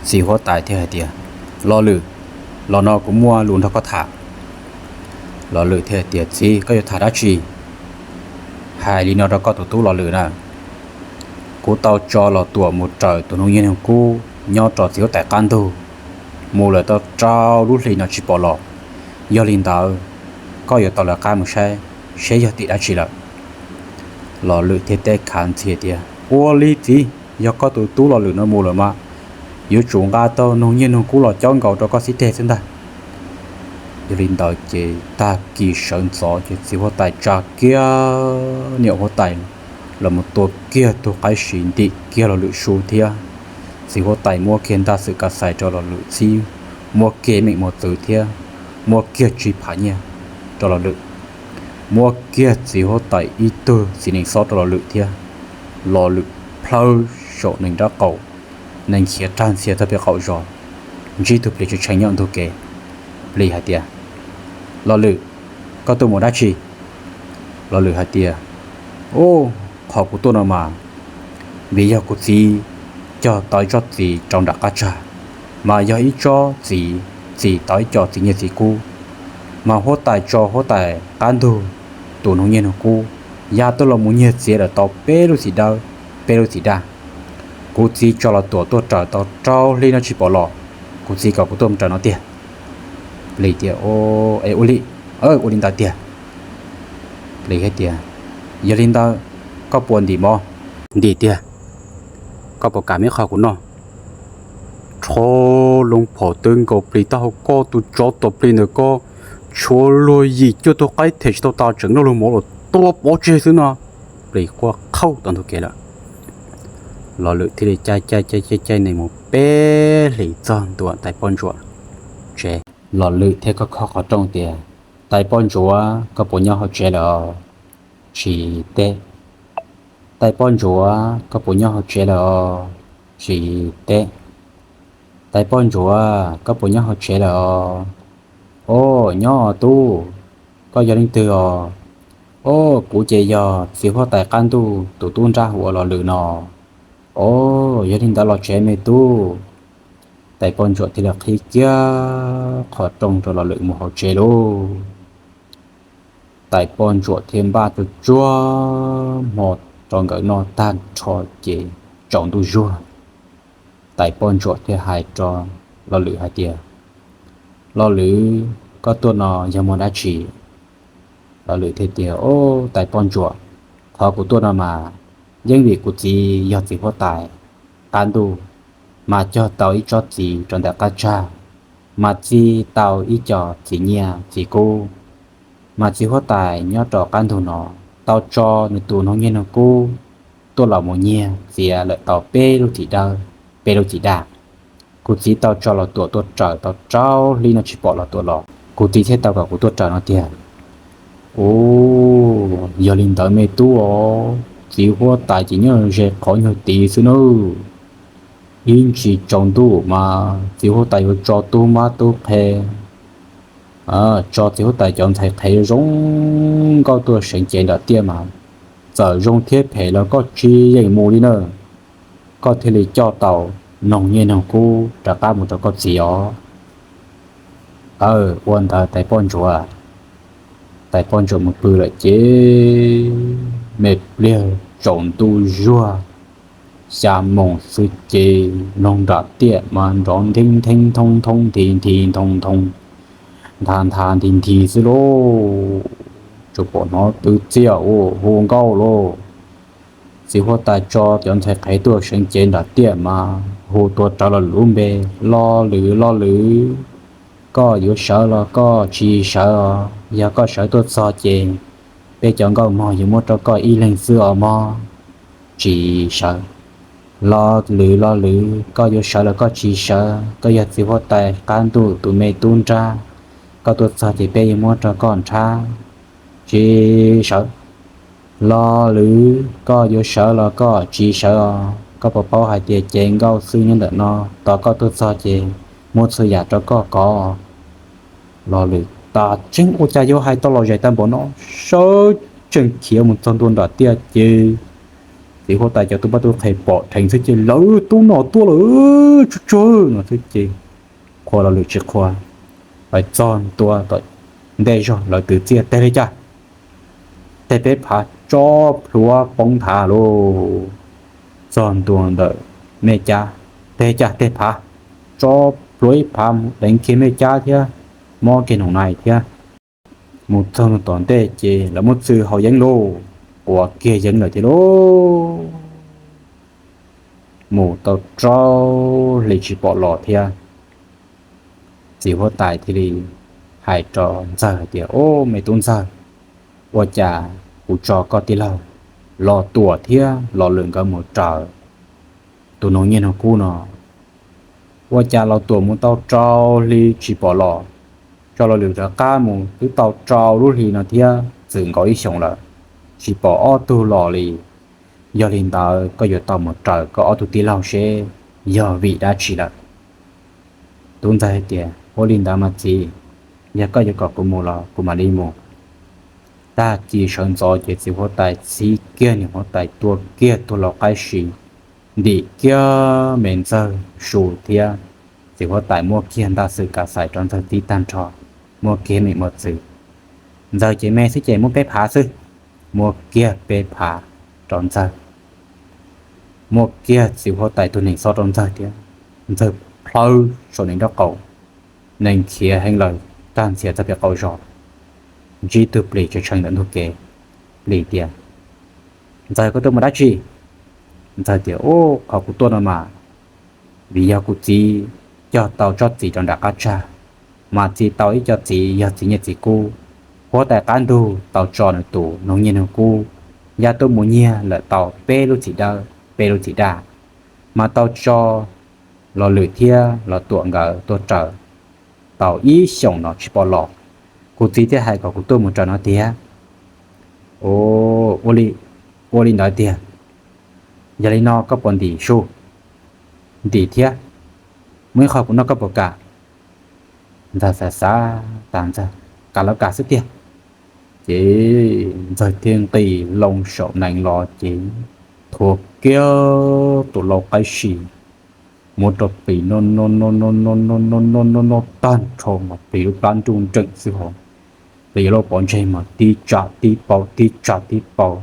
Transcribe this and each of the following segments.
Txiv huab tais thiaj hais tias, Lo Lwm, los no kuv muaj lus nrog koj tham. Lo Lwm thiaj hais tias, Txiv, koj yuav tham dab tsi? Hais li no rau koj tus tub Lo Lwm na, kuv tau tso los tuam mus raws tus noog nyiaj noog kub nyob rau txiv huab tais qab ntug mus lawm tau rau lub hli no tsis pom los. Yog li ntawd, koj yuav tau lawv qab mus saib seb yog tim dab tsi lawm. Lo Lwm thiaj teb khav ntxhias tias, Ua li txiv, yog koj tus tub Lo Lwm no mus lawm mas yuav tsum nqa tau noog nyiaj noog kub los cob nkaus rau koj xib teg xwb ntag. Yog li ntawd ces tag kis sawv ntxov ces txiv huab tais tsa kiag niam huab tais los mus tua kiag tug qaib si ntim kiag Lo Lwm su thiab. Txiv huab tais muab kiag ntaj xwm ka xais rau Lo Lwm txhib, muab kiag meem mos txwv thiab muab kiag tsib phav nyiaj rau Lo Lwm, muab kiag txiv huab tais ib tug txiv nees xob rau Lo Lwm thiab. Lo Lwm plhawv saum nees nraub qaum, nees khiav rag ntxhias tag pem qaum zos, ntsib tug plis tshee tshee nyob ntug kev. Plis hais tias, Lo Lwm, koj tuaj mus dab tsi? Lo Lwm hais tias, Ub, qhov kuv tuaj no mas vim yog kuv txiv cog tau ib tsob txiv rau nram qab tsag, mas yog ib tsob txiv txis tau ib co txiv nyiaj txiv kub, mas huab tais tso huab tais qab ntug tus noog nyiaj noog kub ya tuaj los mus nyiag txiav lawm tau peb lub txiv dawb, peb lub txiv daj. Kuv txiv tso los tuam tuaj raws tau rau hli no tsis pom los, kuv txiv kom kuv tuaj mus raws no tiag. Plis tias, Es ua li, ua li ntawd tiag. Plis hais tias, Yog li ntawd, koj puas ntim mov? Ntim tiag. Koj puas kam me qho kuv noj? Rho loo phom twb nkaus plis taub hau, koj tus tsov tom plis ntawm koj, tshuav luag yim cuaj tug qaib them tsis tau tas tseem noj luag mov los tua pov tseg xwb no. Plis quaj qhauj tau ntug kev lawm. Lo Lwm thiaj li caij caij caij caij caij nees mus peb hlis txog ntua tais poj ntsuam tsev. Lo Lwm thiaj kho kho qhov rooj tias, Tais poj ntsuam, koj puas nyob hauv tsev lawm os? Tsis teb. Tais poj ntsuam, koj puas nyob hauv tsev lawm os? Tsis teb. Tais poj ntsuam, koj puas nyob hauv tsev lawm os? Os, nyob os tub. Koj yog leej twg os? Os, kuv ces yog txiv huab tais qab ntuj tus tub nrab hu ua Lo Lwm no. Os, yog li ntawd los tsev me tub. Tais poj ntsuam thiaj li qhib kiag qhov rooj rau Lo Lwm mus hauv tsev lauj. Tais poj ntsuam thiaj npaj tsuag tsuag hmo rau nkawd noj tag nrho ces tsaus ntuj zuag, tais poj ntsuam thiaj hais rau Lo Lwm hais tias, Lo Lwm, koj tuaj no yog muaj dab tsi? Lo Lwm thiaj tias, Os, tais poj ntsuam, qhov kuv tuaj no mas yeej vim kuv txiv yog txiv huab tais qab ntuj, mas cog tau ib tsob txiv rau ntawm qab tsag, mas txi tau ib co txiv nyiaj txiv kub, mas txiv huab tais nyob rau qab ntug no tau tso nws tus noog nyiaj noog kub tuaj los mus nyiag txiav lawm tau peb lub txiv dawb, peb lub txiv daj. Kuv txiv tau tso los tuam tuaj raws tau rau hli no tsis pom los tuaj los, kuv txiv thiaj tau kom kuv tuaj raws no tiag. Ub, yog li ntawd me tub os, txiv huab tais ces nyob ze qhov nyuag tid xwb nawb. Ib ntsis tsaus ntuj mas txiv huab tais yuav tso tub mab tub qhe, tso txiv huab tais cov ntxhais qhev zoo nkauj tuaj seev cev nram tiaj mas, txawm zoo thiab phem los koj tsis yeem mus li na, koj thiaj li coj tau noog nyiaj noog kub rov qab mus rau koj txiv os. Aw, ua ntawd tais poj ntsuam. Tais poj ntsuam mus pw lawm ces me pliag tsaus ntuj zuag, xya moos xwb ces noog nram tiaj mas nrov ntheeb ntheeb thoob thoob nthi nthi ntoo ntoo, ntha ntha nthi nthi xwb lauj. Tsuas pom hnov twv txiaj ua hu nkauj lauj. Txiv huab tais tso cov ntxhais qhev tuaj seev cev nram tiaj mas hu tuav rawv Lo Lwm lub npe, Lo Lwm, Lo Lwm, koj yuav sawv los koj tsis sawv os? Yog koj sawv tuaj txog ces peb cov nkauj mog yuav muab rau koj ib leeg xwb os mog. Tsis sawv. Lo Lwm, Lo Lwm, koj yuav sawv los koj tsis sawv? Koj yog txiv huab tais qab ntuj tus me tub nrab, koj tuaj txog ces peb yuav muab rau koj nrhab. Tsis sawv. Lo Lwm, koj yuav sawv los koj tsis sawv os? Koj puas paub hais tias cev nkauj xwb nyob ntawm no, tos koj tuaj txog ces muab txhua yam rau koj kov. Lo Lwm, tas tseeb ua cas yuav hais tau lom zem tag npaum no. Sawv tsees khiav mus txog ntua nram tiaj ces Txiv huab tais cov tub pab tub qhe pom dheev xwb ces lawv tub no tuaj lawm, tsug tsug no xwb ces qhua los lwm tsis qhua, lawv txog ntua tom ntej zog lawv twv txiaj teg li cas, teg peb phav tso plhuav poob nthav lauj. Txog ntua ntawm mej cab, teg cag teg phav tso plhuav ib phav mus deev kiag mej cab thiab, mob kiag noom nais thiab. Mus txog tom ntej ces lawv muab txwm haus yeeb lauj, quav kiag yeeb lawm thiab lauj. Mus tau rau hli tsis pom los thiab. Txiv huab tais thiaj li hais rau ntxawg hais tias, Ob, me tub ntxawg, ua cas kuv tso koj tij laug Los Tuam thiab Los Lwm nkawd mus raws tus noog nyiaj noog kub no, ua cas Los Tuam mus tau rau hli tsis pom los, tso Los Lwm rov qab mus twb tau rau lub hli no thiab txwm nkaus ib xyoos lawm, tsis pom ob tug los li. Yog li ntawd koj yuav tau mus raws koj ob tug tij laug seb yog vim dab tsi lawm. Tub ntxawg hais tias, Ua li ntawd mas txiv, yog koj yuav kom kuv mus los kuv mam li mus. Tag kis sawv ntxov ces txiv huab tais txib kiag niam huab tais tuaj kiag tus lau qaib si, ntim kiag me ntxawg su thiab. Txiv huab tais muab kiag ntaj xwm kav xais rau ntxawg tib tag nrho, muab kiag me mos txwv. Ntxawg ces me xwb ces muab peb phav xwb, muab kiag peb phav rau ntxawg, muab kiag txiv huab tais tug nees xob rau ntxawg thiab. Ntxawg plhawv saum nees nraub qaum, nees khiav heev lawm, tag ntxias txog pem qaum zos, ntsib tug plis tshee tshee ntawm ntug kev. Plis tias, Ntxawg, koj tuaj mus dab tsi? Ntxawg tias, Ub, qhov kuv tuaj no mas vim yog kuv txiv cog tau tsob txiv rau nram qab tsag, mas txi tau ib co txiv yog txiv nyiaj txiv kub. Huab tais qab ntug tau tso nws tus noog nyiaj noog kub, yaj tuab mus nyiag lawm tau peb lub txiv dawb peb lub txiv daj, mas tau tso Los Lwm thiab Los Tuam nkawd tuaj raws tau ib xyoos no tsis pom los. Kuv txiv thiaj hais kom kuv tuaj mus raws no tiag. Ua li ntawd tiag. Yog li no koj puas ntim su? Ntim thiab. Muaj ib qho kuv noj koj puas kam? Ntxawg xav xav tas ntxawg kam los kam xwb tiag. Ces ntxawg thiaj nqis loo saum nees los ces thuav kiag tus lau qaib si, muab rau plis noj noj noj noj noj noj noj noj noj noj tag nrho mas plis lub plab nruj nreem xwb hos. Plis yuav luag pov ntseg mas tib tsam tib pau tib tsam tib pau.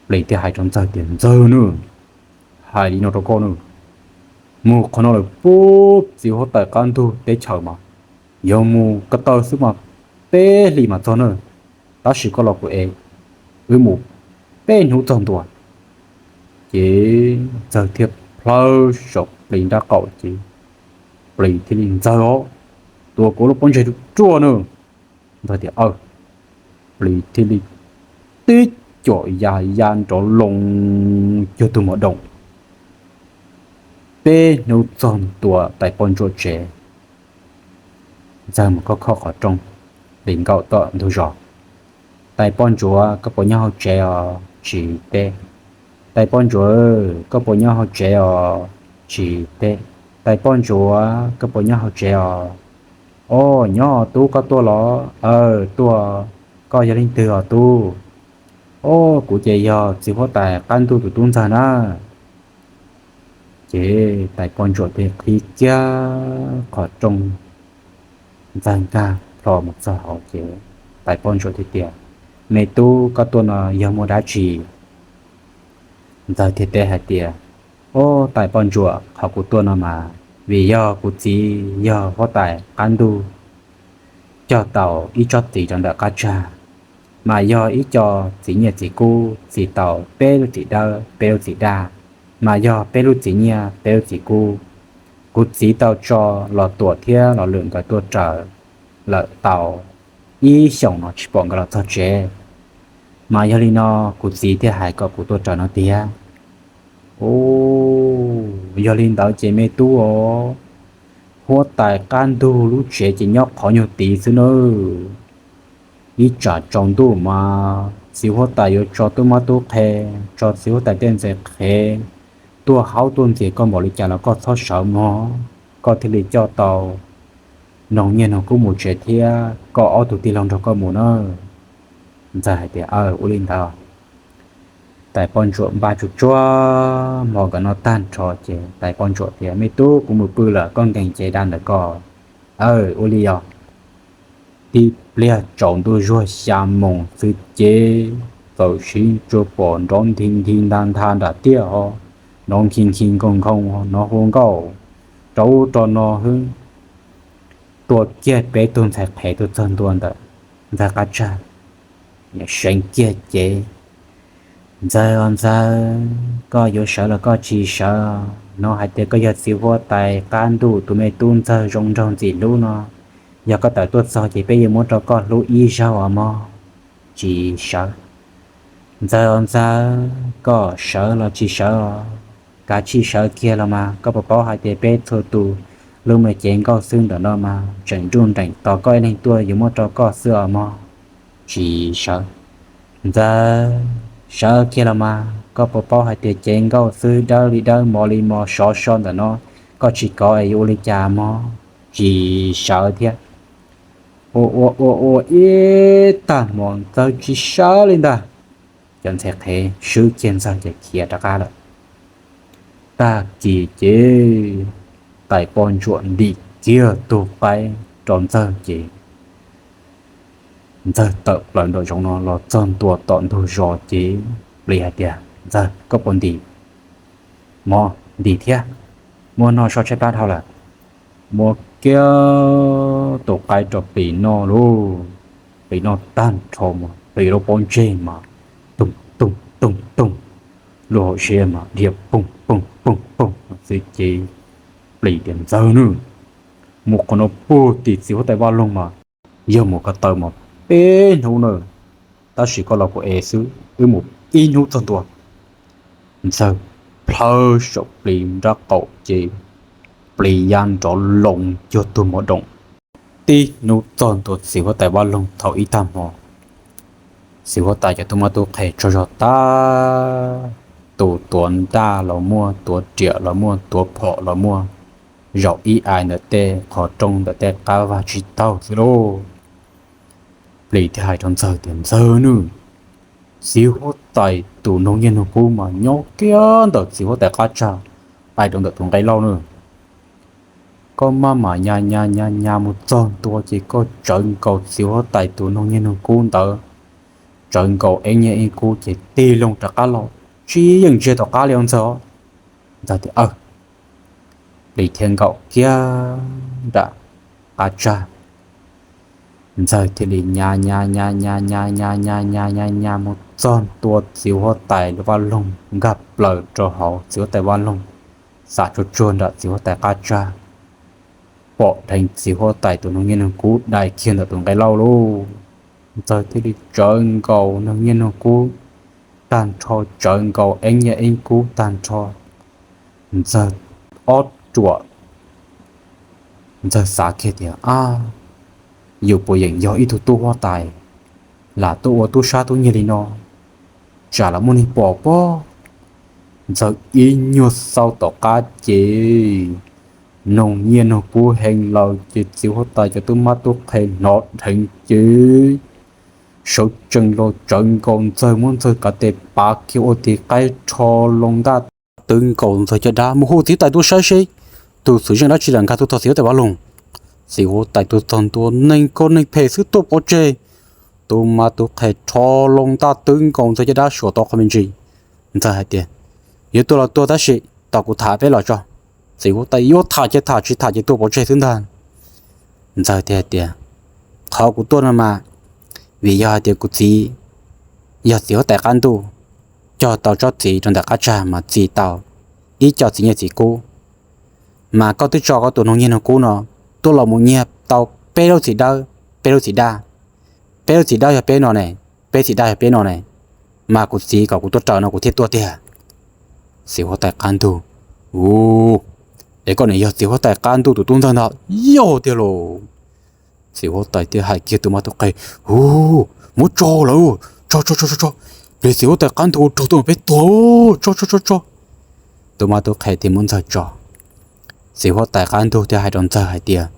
Plis thiaj hais rau ntxawg tias, Ntxawg nawb, hais li no rau koj nawb, mus qhov no lawm pub txiv huab tais qab ntug teb chaws mas yog mus ko taw xwb mas peb hlis mas txog na. Tab sis koj los kuv es, wb mus peb hnub txog ntua. Ces ntxawg thiaj plhawv saum plis nraub qaum ces plis thiaj li, Ntxawg os, tua kuv lub pob ntseg ruaj nawb. Ntxawg tias, Aw. Plis thiaj li tib cuam ya ya nrov loo cuag tug mos doom. Peb hnub txog ntua tais poj ntsuam tsev. Ntxawg mus khob khob qhov rooj, plis nkaum tom ntug zos. Tais poj ntsuam, koj puas nyob hauv tsev os? Tsis teb. Tais poj ntsuam, koj puas nyob hauv tsev os? Tsis teb. Tais poj ntsuam, koj puas nyob hauv tsev os? Ob, nyob tub, koj tuaj los? Aw, tuaj. Koj yog leej twg os tub? Ob, kuv ces yog txiv huab tais qab ntug tus tub ntxawg na. Ces tais poj ntsuam thiaj qhib kiag qhov rooj, ntxawg nkag plho mus txog hauv ces tais poj ntsuam thiaj tias, Me tub, koj tuaj no yog muaj dab tsi? Ntxawg thiaj teb hais tias, Ob, tais poj ntsuam, qhov kuv tuaj no mas vim yog kuv txiv yog huab tais qab ntug cog tau ib tsob txiv rau ntawm qab tsag, mas yog ib co txiv nyiaj txiv kub txi tau peb lub txiv dawb peb lub txiv daj, mas yog peb lub txiv nyiaj peb lub txiv kub. Kuv txiv tau tso Los Tuam thiab Los Lwm nkawd tuaj raws lawm tau ib xyoos no tsis pom nkawd los txog tsev, mas yog li no kuv txiv thiaj hais kom kuv tuaj raws no tiag. Ub, yog li ntawd ces me tub os, huab tais qab ntug lub tsev ces nyob qhov nyuag tid xwb nawb. Ib tsam tsaus ntuj mas txiv huab tais yuav tso tub mab tub qhe, tso txiv huab tais tej ntxhais qhev tuaj haub tuaj ntxias koj npaum li cas los koj txhob sawv mog, koj thiaj li coj tau noog nyiaj noog kub mus tsev thiab koj ob tug tij laug nrog koj mus na. Ntxawg hais tias, Aw, ua li ntawd. Tais poj ntsuam npaj tsuj tsuag hmo nkawd noj tag nrho ces tais poj ntsuam tias, Me tub, kuv mus pw lawm, koj nkees cev da ntawm ko. Aw, ua li os. Tib pliag tsaus ntuj zuag xya moos xwb ces txawm sib ntsuas pom nrov nthi nthi ntha ntha nram tiaj os, nrov nkhi nkhi nkoo nkoo, nrov hu nkauj rau ub rau no xwb. Tuaj kiag peb tug ntxhais qhev tuaj txog ntua ntawm ntxawg qab tsag, seev kiag cev. Ntxawg os ntxawg, koj yuav sawv los koj tsis sawv? Hnov hais tias koj yog txiv huab tais qab ntuj tus me tub ntxawg zoo nraug ntxim hlub no, yog koj tawm tuaj txog ces peb yuav muab rau koj hlub ib zaug os mog. Tsis sawv. Ntxawg os ntxawg, koj sawv los tsis sawv os? Kav tsij sawv kiag los mas, koj puas paub hais tias peb txhua tus lub me cev nkauj xwb ntawm no mas tseem nruj nreem tos koj ib leeg tuaj yuav muab rau koj xwb os mog. Tsis sawv. Ntxawg, sawv kiag los mas, koj puas paub hais tias cev nkauj xwb dawb li dawb mos li mos sov so ntawm no, koj tsis kov es yuav ua li cas mog? Tsis sawv thiab. Ua ua ua ua ib tag hmo ntxawg tsis sawv li ntag. Cov ntxhais qhev swb kiag ntxawg ces khiav rov qab lawm. Tag kis ces tais poj ntsuam ntim kiag tug qaib rau ntxawg ces ntxawg tawm plaws nram zoov no los txog ntua tom ntug zos ces plis hais tias, Ntxawg, koj puas ntim? Mog, ntim thiab. Muab noj so tshaib plab dhau lawm. Muab kiag tus qaib rau plis noj lauj. Plis noj tag nrho mas plis lub pob ntseg mas toog toog toog toog, lub hauv siab mas dhia poog poog poog poog xwb ces plis tias, Ntxawg nawb, mus qhov no puag tim txiv huab tais vaj loog mas yog mus ko taw mas peb hnub na, tab sis koj los kuv ev xwb, wb mus ib hnub txog ntua. Ntxawg plhawv saum plis nrab qaum ces plis ya nrov loo cuag tug mos doom. Tib hnub txog ntua txiv huab tais vaj loog thaum ib tag hmo, txiv huab tais cov tub mab tub qhe tsaug zog tag, tus tuav ntaj los muaj, tuav riam los muaj, tuav phom los muaj, zaum ib ai ntawm tej qhov rooj ntawm tej qab vag tsib taug xwb lauj. Plis thiaj hais rau Ntxawg tias, Ntxawg nawb, txiv huab tais tus noog nyiaj noog kub mas nyob kiag ntawm txiv huab tais qab tsag, ai rau ntawm tus nqe lauj nawb. Koj maj mam nyas nyas nyas nyas mus txog ntua ces koj tsawv nkaus txiv huab tais tus noog nyiaj noog kub ntawd, tsawv nkaus eeb nyiaj eeb kub ces tig loo rov qab los, tsis yeej ntsia tom qab li os Ntxawg. Ntxawg tias, Aw. Plis thiaj nkaum kiag nram qab tsag. Ntxawg thiaj li nyas nyas nyas nyas nyas nyas nyas nyas nyas nyas mus txog ntua txiv huab tais vaj loog nkag plaws rau hauv txiv huab tais vaj loog, xav tsuag tsuag nram txiv huab tais qab tsag, pom dheev txiv huab tais tus noog nyiaj noog kub dai kiag ntawm tus nqe lauj lauj. Ntxawg thiaj li tsawv nkaus noog nyiaj noog kub tag nrho, tsawv nkaus eeb nyiaj eeb kub tag nrho. Ntxawg ob ruam, Ntxawg xav kiag tias, Ab, yus puas yeem yog ib tug tub huab tais lam tuaj ua tub sab tub nyiag li no, tsam los muaj neeg pom pob. Ntxawg ib nyuag xauj tom qab ces noog nyiaj noog kub hee laws ces txiv huab tais cov tub mab tub qhe hnov dheev ces sawv tsees los tsawv nkaus Ntxawg, muab Ntxawg kav tes pav kiag ua tig qaib rho loo ntaj twb nkaus Ntxawg caj dab mus hu txiv huab tais tuaj saib seb tus xwm txheej dab tsi lam nkag tuaj txog txiv huab tais vaj loog. Txiv huab tais tuaj txog ntua neeg koj neeg phem xwb tuaj pov tseg, tub mab tub qhe rho loo ntaj twb nkaus Ntxawg caj dab suam tau qhov me ntsis. Ntxawg hais tias, Yuav tuag los tuag tab sis tos kuv tham peb los tso. Txiv huab tais yuav tham ces tham, tsis tham ces tuaj pov tseg xwb ntag. Ntxawg thiaj hais tias, Qhov kuv tuaj no mas vim yog hais tias kuv txiv yog txiv huab tais qab ntuj, cog tau tsob txiv rau ntawm qab tsag mas txi tau ib co txiv nyiaj txiv kub, mas koj twb tso koj tus noog nyiaj noog kub no tuaj los mus nyiag tau peb lub txiv dawb, peb lub txiv daj. Peb lub txiv dawb yog peb no ne, peb txiv daj yog peb no ne, mas kuv txiv kom kuv tuaj raws no kuv thiaj tuaj tiag. Txiv huab tais qab ntug, U, es koj niam yog txiv huab tais qab ntuj tus tub ntxawg ntag? Yog tiag lauj. Txiv huab tais thiaj hais kiag tub mab tub qhe, U, muab tso lawm, tso tso tso tso tso, plig txiv huab tais qab ntug raug tuaj peb tuag, tso tso tso tso. Tub mab tub qhe thiaj muab Ntxawg tso. Txiv huab tais qab ntug thiaj hais rau Ntxawg hais tias,